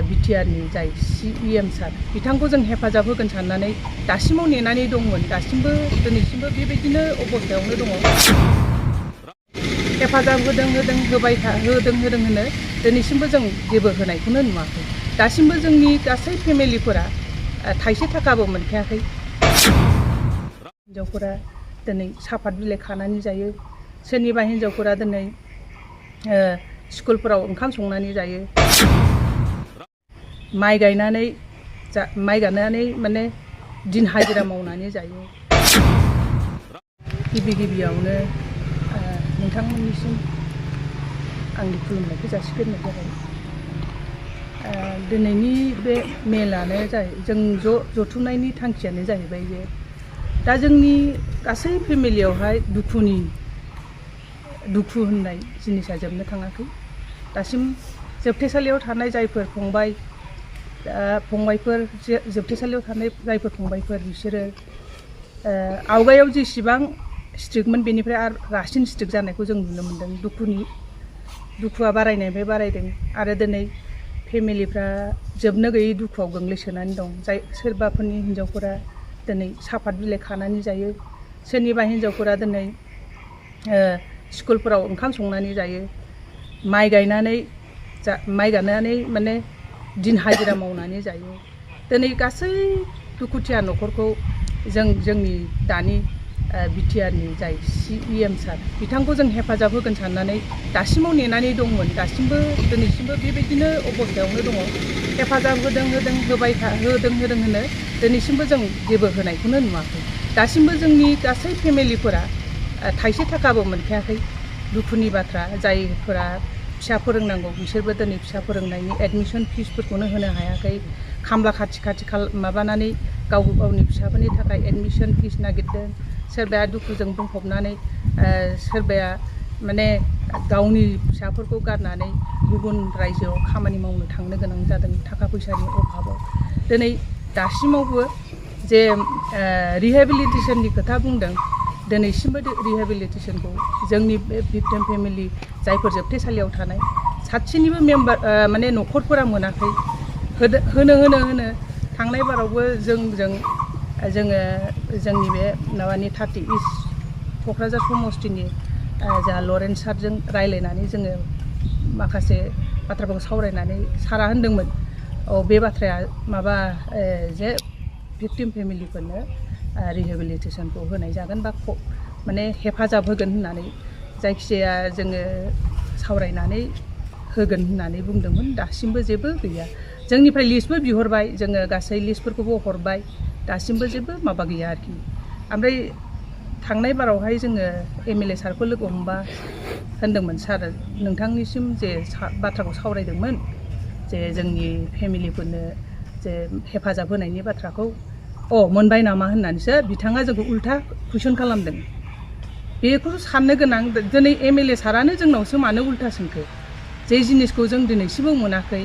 बिटिआरनि जाय CEM सार बिथांखौ जों हेफाजाब होगोन साननानै दासिमाव नेनानै दंमोन। दासिमबो दिनैसिमबो बेबायदिनो अबस्थायावनो दङ। हेफाजाब होदों होनो दिनैसिमबो जों जेबो होनायखौनो नुवाखै। दासिमबो जोंनि गासै फेमिलिफोरा थाइसे थाखाबो मोनखायाखै। हिन्जावफोरा दिनै साफात बिलाइ खानानै जायो। सोरनिबा हिन्जावफोरा दिनै स्कुलफोराव ओंखाम संनानै जायो। माइ गायनानै माने दिन हाजिरा मावनानै जायो। गिबियावनो नोंथांमोननिसिम आंनि खुलुमनायखौ जासिग्रोनाय जाबाय। दिनैनि बे मेलानो जों जथुमनायनि थांखियानो जाहैबाय जे दा जोंनि गासै फेमिलियावहाय दुखु होननाय जिनिसा जोबनो थाङाखै। दासिम जोबथेसालियाव थानाय जायफोर फंबायफोर जोबथेसालियाव थानाय जायफोर फंबायफोर बिसोरो आवगायाव जेसेबां स्ट्रिक्टमोन बेनिफ्राय आरो रासिन स्ट्रिक्ट जानायखौ जों नुनो मोन्दों। दुखुआ बारायनायनिफ्राय बारायदों आरो दिनै फेमिलिफ्रा जोबनो गैयै दुखुआव गोग्लैसोनानै दं। सोरबाफोरनि हिन्जावफोरा दिनै साफात बिलाइ खानानै जायो। सोरनिबा हिन्जावफोरा दिनै स्कुलफोराव ओंखाम संनानै जायो। माइ गायनानै माने दिन हाजिरा मावनानै जायो। दिनै गासै दुखुथिया न'खरखौ जोंनि दानि बिटिआरनि जाय CEM सार बिथांखौ जों हेफाजाब होगोन साननानै दासिमाव नेनानै दंमोन। दिनैसिमबो बेबायदिनो अबस्थायावनो दङ। हेफाजाब होदों होनो दिनैसिमबो जों जेबो होनायखौनो नुवाखै। दासिमबो जोंनि गासै फेमिलिफोरा थाइसे थाखाबो मोनखायाखै। दुखुनि बाथ्रा, जायफोरा फिसा फोरोंनांगौ बिसोरबो दिनै फिसा फोरोंनायनि एडमिसन फिसफोरखौनो होनो हायाखै। खामला खाथि माबानानै गावनि फिसाफोरनि थाखाय एडमिसन फिस नागिरदों। सोरबाया दुखुजों बुंफबनानै सोरबाया माने गावनि फिसाफोरखौ गारनानै गुबुन रायजोआव खामानि मावनो थांनो गोनां जादों थाखा फैसानि अभाबाव। दिनै दासिमावबो जे रिहेबिलिटेसननि खोथा बुंदों, दिनैसिमबो रिहेबिलिटेसनखौ जोंनि बे भिक्टिम फेमिलि जायफोर जोबथेसालियाव थानाय सासेनिबो माने न'खरफोरा मोनाखै। होनो थांनाय बारावबो जोङो जोंनि बे माबानि 30 इस्ट क'क्राझार समस्तिनि जोंहा लरेन्स सारजों रायज्लायनानै जोङो माखासे बाथ्राफोरखौ सावरायनानै सारा होनदोंमोन बे बाथ्राया जे भिक्टिम फेमिलिफोरनो रिहेबिलिटेसनखौ होनाय जागोन बा माने हेफाजाब होगोन होननानै जायखिजाया जोङो सावरायनानै होगोन होननानै बुंदोंमोन। दासिमबो जेबो गैया। जोंनिफ्राय लिस्टबो बिहरबाय, जोङो गासै लिस्टफोरखौबो हरबाय, दासिमबो जेबो माबा गैया आरोखि। ओमफ्राय थांनाय बारावहाय जोङो MLA सारखौ लोगो हमबा होनदोंमोन, सार नोंथांनिसिम जे बाथ्राखौ सावरायदोंमोन जे जोंनि फेमिलिफोरनो जे हेफाजाब होनायनि बाथ्राखौ मोनबाय नामा होननानैसो बिथाङा जोंखौ उल्था कुइसन खालामदों। बेखौ साननो गोनां, दिनै MLA सारानो जोंनावसो मानो उल्था सोंखो? जे जिनिसखौ जों दिनैसिमबो मोनाखै,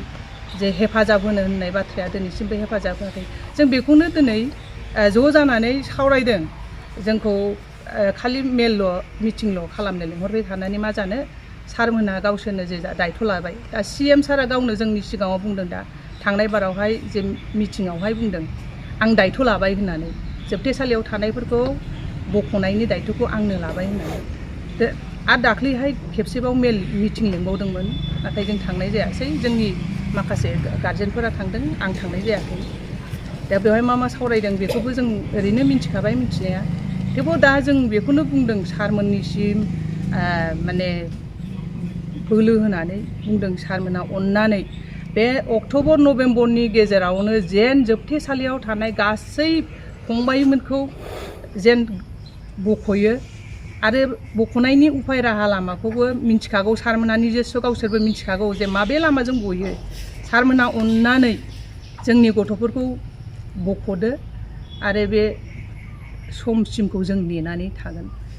जे हेफाजाब होननाय बाथ्राया दिनैसिमबो हेफाजाब होआखै। जों बेखौनो दिनै ज' जानानै सावरायदों। जोंखौ खालि मिटिंल' खालामनो लिंहरबाय थानानै मा जानो, सारमोनहा गावसोरनो जे दायथ' लाबाय। दा CM सारा गावनो जोंनि सिगाङाव बुंदों, दा थांनाय बारावहाय जे मिटिङावहाय बुंदों आं दायथ' लाबाय होननानै, जोबथेसालियाव थानायफोरखौ बख'नायनि दायथ'खौ आंनो लाबाय होननानै। आरो दाख्लैहाय खेबसेबाव मिटिं लिंबावदोंमोन, नाथाय जों थांनाय जायासै। जोंनि माखासे गार्जेनफोरा थांदों, आं थांनाय जायाखै। दा बेवहाय मा सावरायदों बेखौबो जों ओरैनो मिन्थिखाबाय मिन्थिनाया। थेवबो दा जों बेखौनो बुंदों सारमोननिसिम माने बोलो होनानै बुंदों, सारमोनहा अननानै बे अक्ट'बर नभेम्बरनि गेजेरावनो जेन जोबथेसालियाव थानाय गासै फंबायमोनखौ जेन बख'यो। आरो बख'नायनि उफाय राहा लामाखौबो मिन्थिखागौ सारमोनहा, निजेस्व गावसोरबो मिन्थिखागौ जे माबे लामाजों गयो। सारमोनहा अननानै जोंनि गथ'फोरखौ बख'दो आरो बे समसिमखौ जों नेनानै थागोन।